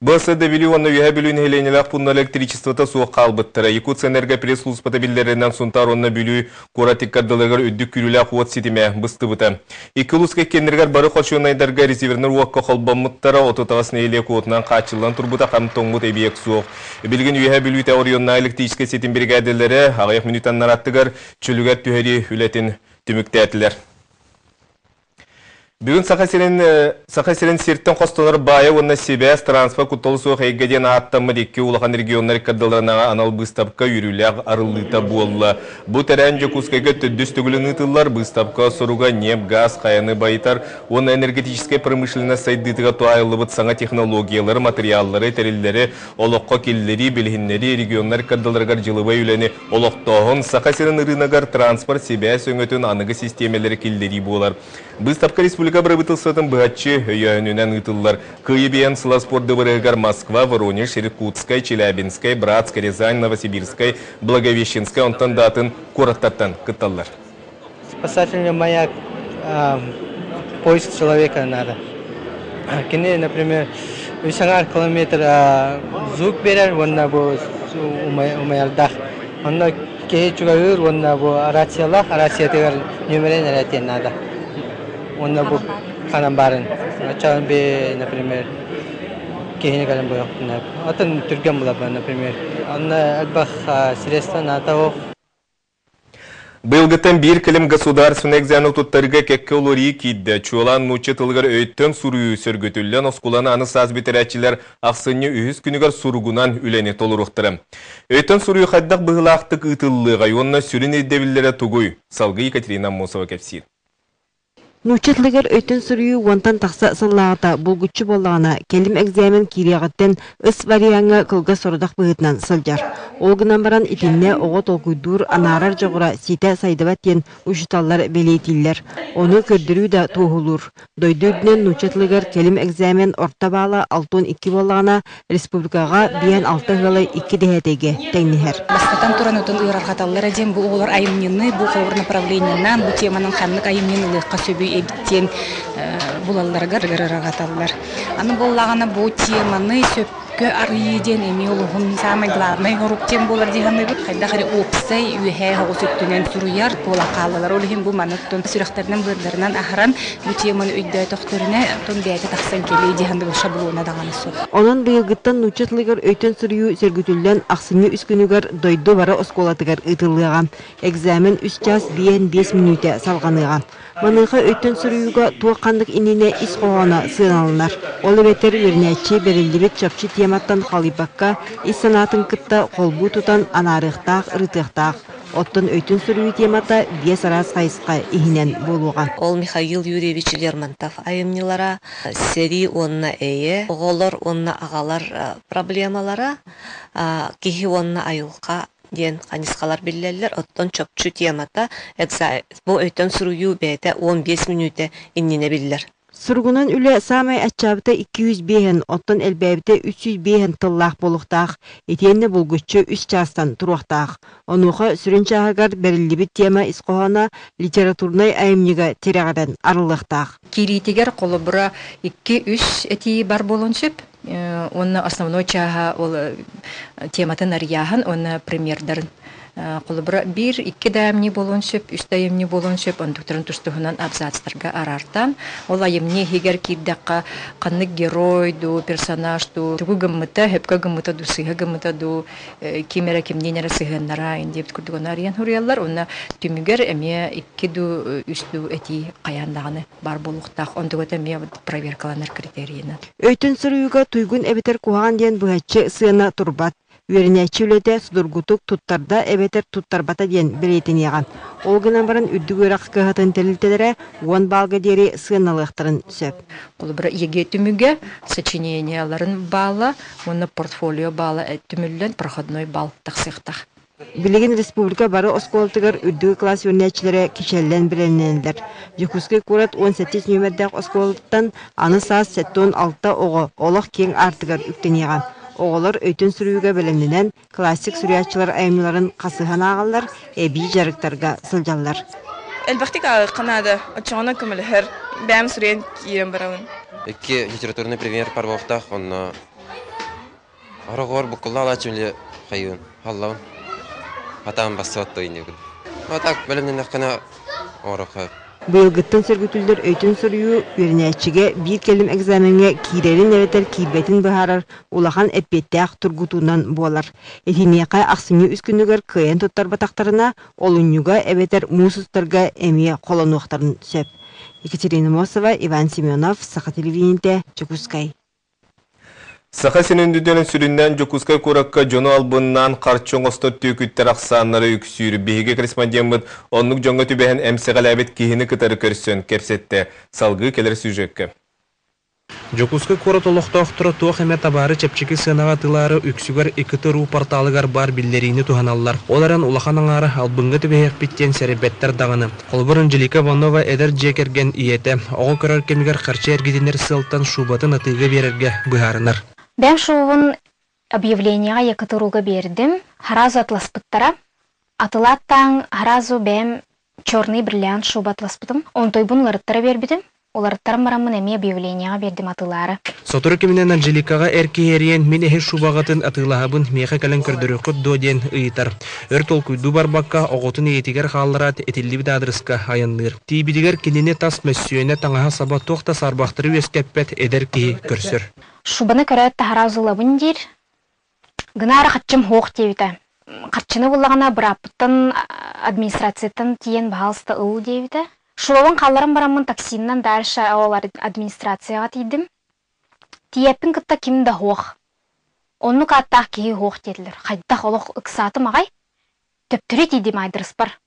БСД Бүлүү уонна Үөһээ Бүлүү нэһилиэнньэлээх пуунна электричествота суох хаалбыттара. Якутскэнерго пресс-службата биллэрэринэн Сунтаар уонна Бүлүү куорат икки ардыларыгар үрдүк күүрүүлээх уот ситимэ быстыбыта. Икки улууска иккиэннэригэр бары хочуонайдарга резервнэр уокка холбоммуттара, 38 нэһилиэк уотунан хааччыллан турбута, хам тоҥмут эбийиэк суох. Билигин Үөһээ Бүлүүтэ оройуоннааҕы электрическэй ситим биригээдэлэрэ аҕыйах мүнүүтэ аннарааттыгар чөлүгэр түһэрии үлэтин түмүктээтилэр. Бүгүн Саха сирин Саха сирин сиртэн хостонор баайа уонна сибээс транспорт куттала суох эйгэ диэн ааттаммыт икки улахан регионнар ыккардыларынааҕы анал быыстапка үөрүүлээх арыллыыта буолла. Бу тэрээһин Дьокуускайга төрдүс төгүлүн ыытыллар. Быыстапка соруга ньиэп, гаас, хайаны байытар уонна энергетическэй промышленность сайдыытыгар туһаайыллыбыт саҥа технологиялары, матырыйааллары, тэриллэри олоххо киллэрии, билиһиннэрии, регионнар ыккардыларыгар дьылыбай үлэни олохтооһун, Саха сирин ырыынагар транспорт, сибээс өҥөтүн аныгы систиэмэлэри киллэрии буолар. Быыстапка республика бырабыыталыстыбатын быһаччы өйөөһүнүнэн ыытыллар. Кыайыы биэн сыла спорт дыбарыһыгар Москва, Воронеж, Иркутскай, Челябинскай, Братск, Рязань, Новосибирскай, Благовещенскай, онтон да атын куораттартан кытталлар. Спасательный маяк поиск человека надо. Кини, например, үс аҥаар километр звук берер уонна бу умайардаах. Онно киһи чугаһыыр уонна бу рациялаах, рациятыгар нүөмэрин эрэ этиэн наада. Уонна бу ханан баарын. Оччоҕун би, например, киһини кэлэн буйуохтун. Атын түргэн булар, например. Онно элбэх средства наада ол. Быйылгыттан биир кэлим государственнай экзамены туттарыыга кэккэ уларыйыы киирдэ. Чуолаан нуучча тылыгар өйтөн суруйуу сөргүтүллэн, оскуоланы аны саас бүтэрээччилэр ахсынньы үһүс күнүгэр суругунан үлэни толоруохтара. Өйтөн суруйуу хайдах быһыылаахтык ыытыллыаҕай уонна сүрүн ирдэбиллэрэ тугуй? Салгыы Екатерина Аммосова кэпсиир. Нуучча тылыгар өйтөн суруйуу уонтан тахса сыллааҕыта булгуччу буоллаҕына, кэлим экзамен киириэҕиттэн ыс вариаҥҥа кылгас сорудах быһыытынан сылдьар. Ол гынан баран итиннэ оҕо толкуйдуур, анаарар дьоҕура ситэ сайдыбат диэн учууталлар бэлиэтииллэр. Ону көрдөрүү да туоһулуур. Дойду үрдүнэн нуучча тылыгар кэлим экзамен орто баала 62 буоллаҕына, республикаҕа биэн алта ыала икки дэһээтэйгэ тэҥнэһэр. Бастатан туран отон ыарырҕаталлара диэн бу оҕолор айымньыны, бу холобур направлениенан, бу теманан ханнык айымньыны ылыахха сөбүй эбит диэн булалларыгар ыарырҕаталлар. Аны буоллаҕына бу теманы сөпкө арыйыы диэн эмиэ олуһун самый главный хорук диэн буолар дии саныыбыт. Хайдах эрэ уопсай үөһээ оҕус өттүнэн суруйар буолан хааллылар. Ол иһин бу маннык сүрэхтэринэн-быардарынан аһаран бу теманы өйдөөтөхтөрүнэ, оттон бэйэтэ тахсан кэлиэ дии саныыбын шаблона даҕаны суох. Онон быйылгыттан нуучча тылыгар өйтөн суруйуу сөргүтүллэн ахсынньы үс күнүгэр дойду бары оскуолатыгар ыытыллыаҕа. Экзамен үс чаас биэһин биэс мүнүүтэ салҕаныаҕа. Маныаха өйтөн суруйууга туох-ханнык иннинэ ис хоһооно сыаналанар. Ол эбэтэр үөрэнээччи бэриллибит чопчу тематтан халыйбакка, ис санаатын кытта холбуу тутан анаарыахтаах, ырытыахтаах. Оттон өйтөн суруйуу темата биэс араас хайысха иһинэн буолуоҕа. Ол Михаил Юрьевич Лермонтов айымньылара сэрии уонна эйэ, оҕолор уонна аҕалар проблемалара, киһи уонна айылҕа диэн хайысхалар биллэллэр. Оттон чопчу темата бу өйтөн суруйуу бэйэтэ 15 мүнүүтэ иннинэ биллэр. Суругунан үлэ саамай аччаабыта 205, оттон элбээбитэ 305 тыллаах буолуохтаах, итиэннэ булгуччу үс чаастан туруохтаах. Онуоха сүрүн чааһыгар бэриллибит тема ис хоһооно литературнай айымньыга тирэҕирэн арыллыахтаах. Киириитигэр холобура икки-үс этии бар буолуон сөп. Уонна основной чааһа ол тематын арыйааһын уонна примердарын Холобура, биир, икки да айымньы буолуон сөп, үс да айымньы буолуон сөп, онтуктарын тус-туһунан абзацтарга араартаан, ол айымньы иһигэр киирдэххэ ханнык герой дуу, персонаж дуу, тугу гыммыта, сөпкө гыммыта дуу, сыыһа гыммыта дуу, ким эрэ кимниин эрэ сыһыаннара диэбит курдук ону арыйан суруйаллар. Уонна түмүгэр эмиэ икки дуу, үс дуу этии хайаан даҕаны баар буолуохтаах. Онтугата эмиэ проверкаланар критерийынан. Өйтөн суруйууга туйгун эбэтэр куһаҕан диэн быһаччы сыана турбат. Үөрэнээччи үлэтэ судургутук туттарда эбэтэр туттарбата диэн бэлиэтэниэҕэ. Ол гынан баран үрдүк үөрэх кыһатын тэрилтэлэрэ уон баалга диэри сыаналыахтарын сөп. Холобура, ЕГЭ түмүгэ сочинениеларын баала уонна портфолио баала түмүллэн проходной балл тахсыахтаах. Билигин республика бары оскуолатыгар үрдүкү кылаас үөрэнээччилэрэ кичэллэн бэлэмнэнэллэр. Дьокуускай куорат 18 нүөмэрдээх оскуолатыттан аны саас 76 оҕо олох киэҥ аартыгар үктэниэҕэ. Оҕолор өйтөн суруйууга бэлэмнэнэн, классик суруйааччылар айымньыларын хасыһан ааҕаллар, эбии дьарыктарга сылдьаллар. Элбэхтик ааҕыахха наада, оччоҕуна көмөлөһөр. Бэйэм суруйан киирэн барабын. Икки литературный пример парвовтаах, онно Ороҕор буккуллаалааччым или хайыын, халлабын. Хатаан бассыбат тойнугун. А так бэлэмнэнэххинэ оҥороххо. Быйылгыттан сөргүтүллэр өйтөн суруйуу үөрэнээччигэ биир кэлим экзамеҥҥа киирэрин эбэтэр киирбэтин быһаарар улахан эппиэттээх тургутуунан буолар. Итиниэхэ ахсынньы үс күнүгэр кыайан туттарбатахтарына, олунньуга эбэтэр муус устарга эмиэ холонуохтарын сөп. Екатерина Мосова, Иван Семенов, Саха телевидениетэ, Дьокуускай. Саха сирин үрдүнэн сүрүннээн Дьокуускай куоракка дьону албыннаан харчы оҥостор түөкүттэр ахсааннара үксүүр. Биһиги корреспондеммыт оннук дьоҥҥо түбэһэн эмсэҕэлээбит киһини кытары көрсөн кэпсэттэ. Салгыы кэлэр сюжекка. Дьокуускай куорат олохтоохторо туох эмэ табаары чэпчэки сыанаҕа атыылаары үксүгэр ИКТ.ру порталыгар баар биллэриини туһаналлар. Ол эрэн улахан аҥаара албыҥҥа түбэһиэхпит диэн сэрэйбэттэр даҕаны. Холобур, Анжелика Иванова эдэр дьиэ кэргэн ийэтэ, оҕо көрөр кэмигэр харчы эргитинэр сыалтан шубатын атыыга биэрэргэ быһаарынар. Бэйэм шубабын объявлениеҕа ЯКТРУга биэрдим. Сразу атласпыттара. Атылааттааҥ сразу бэйэм черный бриллиант шуба атласпытым. Онтойбун уларыттара биэрбитим. Уларыттаран бараммын эмиэ объявлениеҕа биэрдим атыылаары. Сотору кэминэн Анжеликаҕа эр киһи эрийэн мин эһи шубаҕытын атыылаһабын, миэхэ кэлэн көрдөрүөххүт дуо диэн ыйытар. Өр толкуйдуу барбакка, оҕотун ийэтигэр хааллараат, этиллибит аадырыска айанныыр. Тиийбитигэр кинини тас мөссүөнэ, таҥаһа-саба туох да саарбахтары үөскэппэт эдэр киһи көрсөр. Шубаны көрөөт таһара узулабын диир. Гынаары хаччым суох диэбитэ. Харчыны буллаҕына бырааппыттан администрацияттан тиийэн баһаалыста ыл диэбитэ. Шубабын хаалларан бараммын таксиннан дальше ол администрацияҕа тиийдим. Тиийэппин кытта ким да суох. Оннук ааттаах киһи суох диэтилэр. Хайдах олох ыксаатым аҕай. Төптөрү тиийдим аадырыспар.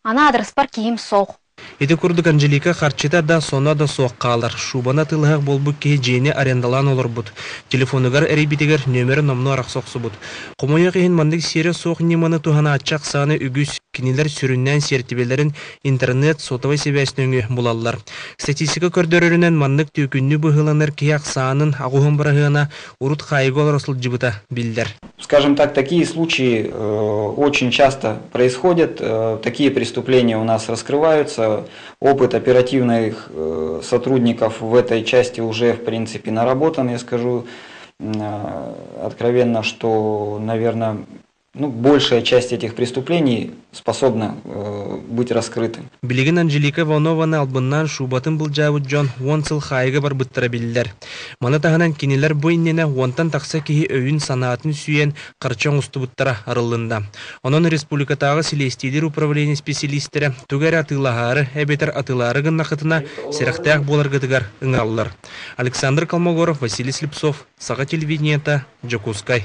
Аны аадырыспар киһим суох. Ити курдук Анжелика харчыта да, соно да суох хаалар. Шубаны атыылаһыах буолбут киһи дьиэни арендалаан олорбут. Телефонугар эрийбитигэр нүөмэрэ номнуо арахса охсубут. Хомойуох иһин маннык сиэрэ суох ньыманы туһанааччы ахсаана үгүс. Кинилэр сүрүннээн сиэртибэлэрин интернет, сотовай сибээс нөҥүө булаллар. Статистика көрдөрөрүнэн маннык түөкүннүү быһыыланар киһи ахсаанын аҕыһын быраһыана урут хаайыга олоро сылдьыбыта биллэр. Скажем так, такие случаи очень часто происходят, такие преступления у нас раскрываются. Опыт оперативных сотрудников в этой части уже, в принципе, наработан, я скажу откровенно, что, наверное, ну, большая часть этих преступлений способна быть раскрыты. Билигин Анжелика Иванованы албыннаан шубатын былдьаабыт дьон уон сыл хаайыга барбыттара биллэр. Маны таһынан кинилэр бу иннинэ уонтан тахса киһи өйүн-санаатын сүүйэн харчы оҥостубуттара арыллынна. Онон республикатааҕы силиэстийэлиир управление исписэлиистэрэ тугу эрэ атыылаһаары эбэтэр атыылаары гыннахытына сэрэхтээх буоларгытыгар ыҥыраллар. Александр Колмогоров, Василий Слепцов, Саха телевидениета, Дьокуускай.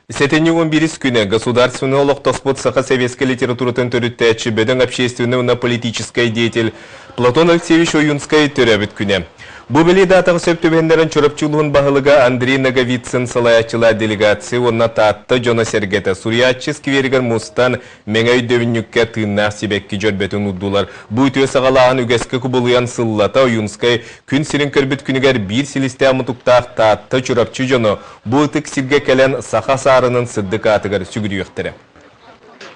Сэтинньи 11 күнэ государственнай олохтоспут саха советскай литературатын төрүттээччи бөдөҥ общественный уонна политическай деятель Платон Алексеевич Ойунскай төрөөбүт күнэ. Бу бэлиэ даатаҕа сөп түбэһиннэрэн Чурапчы улууһун баһылыга Андрей Ноговицын салайааччылаах делегация уонна Таатта дьоно-сэргэтэ суруйааччы скверигэр мустан Мэҥэ өйдөбүнньүккэ тыыннаах сибэкки дьөрбөтүн уурдулар. Бу үтүө саҕалааһын үгэскэ кубулуйан сыллата Ойуунскай күн сирин көрбүт күнүгэр биир силистээх мутуктаах Таатта Чурапчы дьоно бу ытык сиргэ кэлэн саха саарынын сырдык аатыгар сүгүрүйүөхтэрэ.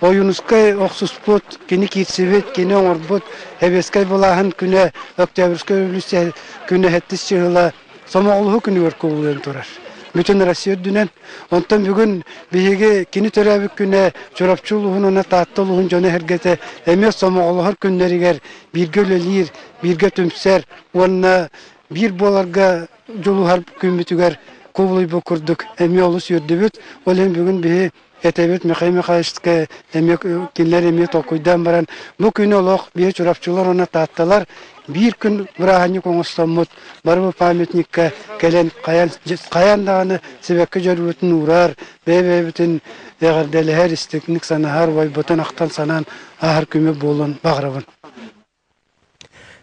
Ойуунускай охсуспут, кини киирсибит, кини оҥорбут Сэбиэскэй былааһын күнэ, Октябрьскай революция күнэ сэттис чыһыла сомоҕолоһуу күнүгэр кубулуйан турар. Бүтүн Россия үрдүнэн. Онтон бүгүн биһиги кини төрөөбүт күнэ Чурапчы улууһун уонна Таатта улууһун дьоно-сэргэтэ эмиэ сомоҕолоһор күннэригэр бииргэ үлэлиир, бииргэ түмсэр уонна биир буоларга дьулуһар күммүтүгэр кубулуйбут курдук эмиэ олус үөрдүбүт. Ол иһин бүгүн биһи этэбит Михаил Михайловичка эмиэ кинилэр эмиэ толкуйдаан баран бу күнү олох биһи чурапчылар уонна таатталар биир күн бырааһынньык оҥостоммут бары бу памятникка кэлэн хайан хайан даҕаны сибэкки дьөрбүтүн уурар бэйэ-бэйэбитин эҕэрдэлэһэр истиҥник санаһар уойбутун ахтан санаан ааһар күмү буолуон баҕарабын.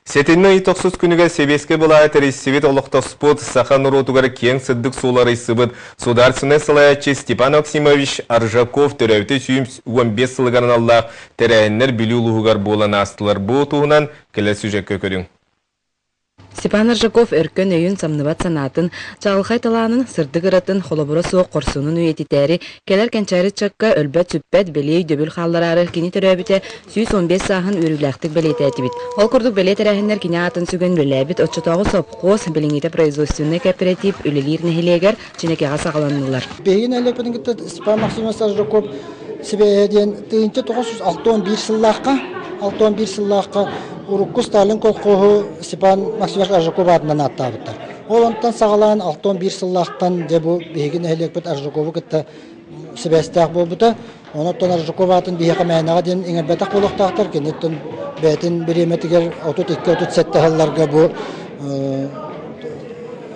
Сэтинньи ый тохсус күнүгэр сэбиэскэй былааһы тэрийсибит, олохтоспут, саха норуотугар киэҥ сырдык суолу арыйсыбыт судаарственнай салайааччы Степан Максимович Аржаков төрөөбүтэ 115 сылыгар аналлаах тэрээһиннэр Бүлүү улууһугар буолан аастылар. Бу туһунан кэлэр сюжекка көрүҥ. Степан Аржаков өркөн өйүн самныбат санаатын, чаҕылхай талаанын, сырдык ыратын, холобура суох хорсунун үйэтитээри, кэлэр кэнчээри ыччакка өлбөт-сүппэт бэлиэ өйдөбүл хааллараары кини төрөөбүтэ 115 сааһын үөрүүлээхтик бэлиэтээтибит. Ол курдук бэлиэ тэрээһиннэр кини аатын сүгэн үлэлээбит оччотооҕу сопхуос, билиҥҥитэ производственнай кооператив үлэлиир нэһилиэгэр Чинэкэҕэ саҕаланнылар. Биһиги нэһилиэкпитин кытта Степан Максимович Аржаков сибээһэ диэн 1961 сыллаахха 61 сыллаахха урукку Сталин колхоһу Степан Максимович Аржаков аатынан ааттаабыттар. Ол онтон саҕалаан 61 сыллаахтан дьэ бу биһиги нэһилиэкпит Аржакову кытта сибээстээх буолбута. Онон Аржаков аатын биһиэхэ мээнэҕэ диэн иҥэрбэтэх буолуохтаахтар. Киниттэн бэйэтин бириэмэтигэр 32-37 сылларга бу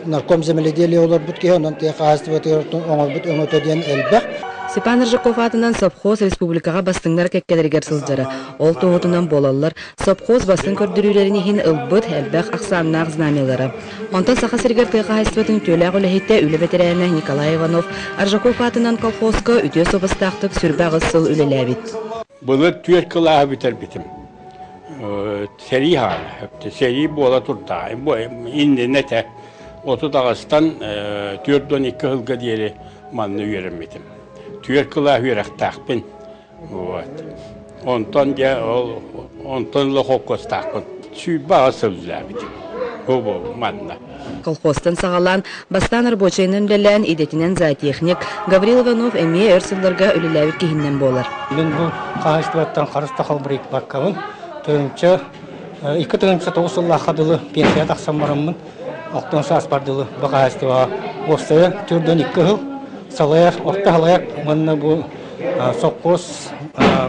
нарком земледелия олорбут киһи, онон тыа хаһаайыстыбатыгар оҥорбут өҥөтө диэн элбэх. Степан Рыжаков аатынан совхоз республикаҕа бастыҥнар кэккэлэригэр сылдьара. Ол туоһутунан буолаллар совхоз бастыҥ көрдөрүүлэрин иһин ылбыт элбэх ахсааннаах знамялара. Онтон Саха сиригэр тыа хаһаайыстыбатын үтүөлээх үлэһитэ, үлэ бэтэрээнэ Николай Иванов Аржаков аатынан колхозка үтүө суобастаахтык 28 сыл үлэлээбит. Былыр түөрт кылааһы бүтэрбитим. Сэрии хаана. Сэрии буола турда. Иннинэ этэ. 38-тан 42 сылга диэри манна үөрэммитим. Түөрт кылаас үөрэхтээхпин. Вот. Онтон дьэ ол онтон ыла холкуостаахпын. 28 сыл үлэлээбитим. Бу манна. Колхозтан саҕалаан, бастаан рабочайынан үлэлээн, идэтинэн зоотехник Гаврил Иванов эмиэ өр сылларга үлэлээбит киһиннэн буолар. Мин бу хаһаайыстыбаттан харыс да халбарыйбаккабын, тыһыынча 2 9 сыллаахха дылы пенсия тахсан бараммын, 60 сааспар дылы бу хаһаайыстыбаҕа уопсайа 42 сыл салайар, орто салайар уонна бу сопхуос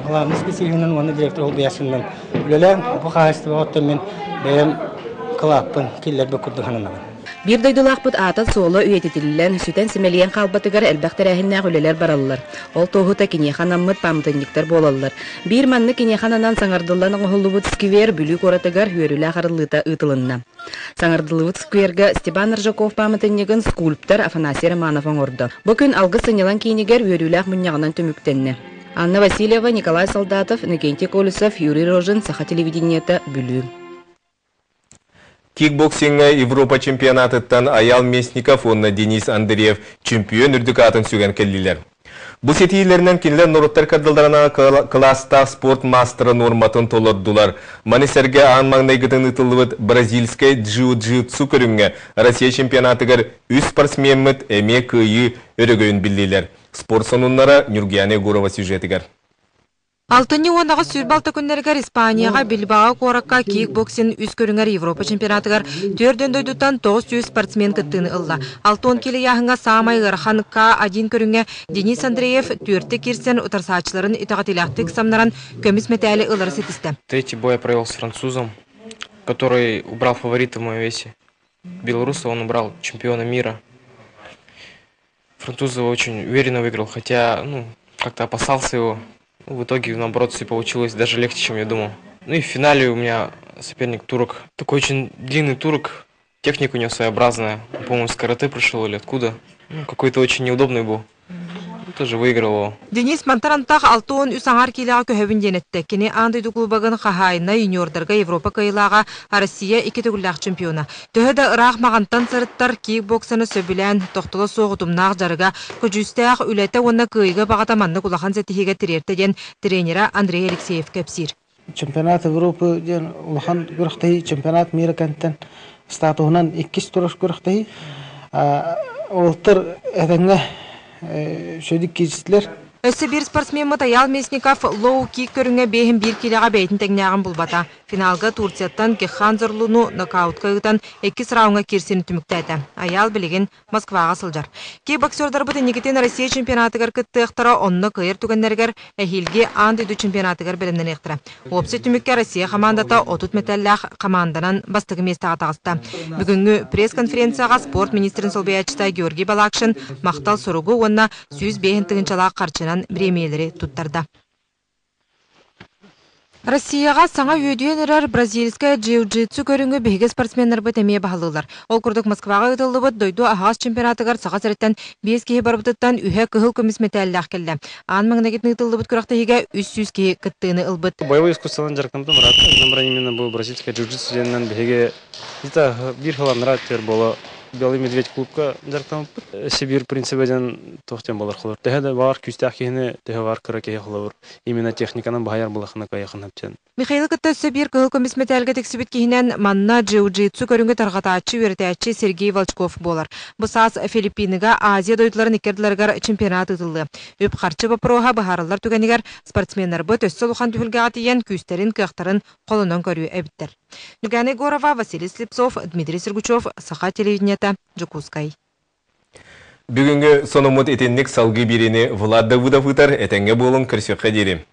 главный специалиһынан уонна директор солбуйааччынан үлэлээн бу хаһаайыстыбаҕа оттон мин бэйэм кылааппын киллэрбит курдук сананабын. Биир дойдулаахпыт аата-суола үйэтитиллэн, сүтэн-симэлийэн хаалбатыгар элбэх тэрээһиннээх үлэлэр бараллар. Ол туоһута киниэхэ анаммыт пааматынньыктар буолаллар. Биир маннык киниэхэ ананан саҥардыллан оҥоһуллубут сквер Бүлүү куоратыгар үөрүүлээх арыллыыта ыытылынна. Саҥардыллыбыт сквергэ Степан Рыжаков пааматынньыгын скульптор Афанасий Романов оҥордо. Бу күн Алгыс сынньалаҥ киинигэр үөрүүлээх мунньаҕынан түмүктэннэ. Анна Васильева, Николай Солдатов, Иннокентий Колесов, Юрий Рожин, Саха телевидениета, Бүлүү. Кикбоксиҥҥа Европа чемпионатыттан Айаал Местников уонна Денис Андреев чемпион үрдүк аатын сүгэн кэллилэр. Бу ситиилэринэн кинилэр норуоттар кырдалларынан кылаастаах спорт маастара нуорматын толордулар. Маны сэргэ аан маҥнайгытын ыытыллыбыт бразильскай джиу-джитсу көрүҥҥэ Россия чемпионатыгар үс спортсмеммыт эмиэ кыайыы өрөгөйүн биллилэр. Спорт сонуннара Нюргияна Егорова сюжетыгар. Алтынньы 18 26 күннэригэр Испанияҕа Бильбао куоракка кикбоксинг үс көрүҥэр Европа чемпионатыгар түөрт дойдуттан 900 спортсмен кыттыыны ылла. 60 киилэ ыйааһыҥҥа саамай ыарахан К1 көрүҥҥэ Денис Андреев түөртэ киирсэн утарсааччыларын итэҕэтиилээхтик самнаран көмүс мэтээли ылары ситистэ. Третий бой я провел с французом, который убрал фаворита в моем весе. Белоруса он убрал чемпиона мира. Француза очень уверенно выиграл, хотя, ну, как-то опасался его. Ну, в итоге, наоборот, все получилось даже легче, чем я думал. Ну и в финале у меня соперник турок. Такой очень длинный турок, техника у него своеобразная. По-моему, с карате пришел или откуда. Ну, какой-то очень неудобный был. Ну, тоже выиграл его. Денис мантан антах 63 аҥаар киилэҕэ көһөбүн диэн эттэ. Кини аан дойду кубогын хаһаайына юниордарга Европа кыайыылааҕа, Россия икки төгүллээх чемпиона. Төһө да ыраах Маҕантан сырыттар кикбоксаны сөбүлээн, тохтоло суох утумнаах дьарыга, көдьүүстээх үлэтэ уонна кыайыыга баҕата маннык улахан ситиһиигэ тириэртэ диэн тренерэ Андрей Алексеев кэпсиир. Чемпионат Европы диэн улахан күрэхтэһии, чемпионат мира кэнтэн статуһунан иккис турар күрэхтэһии. Уолаттар этэҥҥэ үчүгэйдик киирсилэр. Өссө биир спортсмеммыт Айаал Местников лоу-кик көрүҥҥэ 51 киилэҕэ бэйэтин тэҥнээҕин булбата. Финалга Турцияттан Геххан Зорлуну нокаутка ыытан иккис рауҥҥа киирсиини түмүктээтэ. Айаал билигин Москваҕа сылдьар. Кикбоксердарбыт инникитин Россия чемпионатыгар кыттыахтара, онно кыайар түгэннэригэр эһиилги аан дойду чемпионатыгар бэлэмнэниэхтэрэ. Уопсай түмүккэ Россия хамаандата 30 мэтээллээх хамаанданан бастакы миэстэҕэ таҕыста. Бүгүҥҥү пресс-конференцияҕа спорт министрин солбуйааччыта Георгий Балакшин махтал суругу уонна 105 тыһыынчалаах харчынан бириэмийэлэри туттарда. Россияҕа саҥа үөдүйэн эрэр бразильскай джиу-джитсу көрүҥү биһиги спортсменнарбыт эмиэ баһылыыллар. Ол курдук Москваҕа ыытыллыбыт дойду аһаҕас чемпионатыгар Саха сириттэн биэс киһи барбытыттан үһэ кыһыл көмүс мэтээллээх кэллэ. Аан маҥнайгытын ыытыллыбыт күрэхтэһиигэ 300 киһи кыттыыны ылбыт. Боевой искусствонан дьарыктаммытым ыраатта. Онон именно бу бразильскай джиу-джитсу диэнинэн биһиги где-то биир сыл анараа буола Белый медведь клубка дьарыктаммыппыт. Сибирь принцибэ диэн туох диэн буолар холобур. Төһө да баар күүстээх киһини, төһө баар кыра киһи холобур. Именно техниканан баһайар булахына кайахын хапчан. Михаил кытта өссө биир кыһыл көмүс мэтээлгэ тиксибит киһинэн манна джиу-джитсу көрүҥү тарҕатааччы, үөрэтээччи Сергей Волчков буолар. Бу саас Филиппиныга Азия дойдуларын икки ардыларыгар чемпионат ыытыллыа. Үп-харчы боппуруоһа быһаарыллар түгэнигэр спортсменнарбыт өссө улахан түһүлгэҕэ тиийэн күүстэрин, кыахтарын холонон көрүү эбиттэр. Ньургуяна Егорова, Василий Слепцов, Дмитрий Сергучев, Саха телевидениета, Дьокуускай. Бүгүҥҥү сонуммут итинник салгыы биэриини Влад Давыдов ыытар, этэҥҥэ буолуҥ, көрсүөххэ диэри.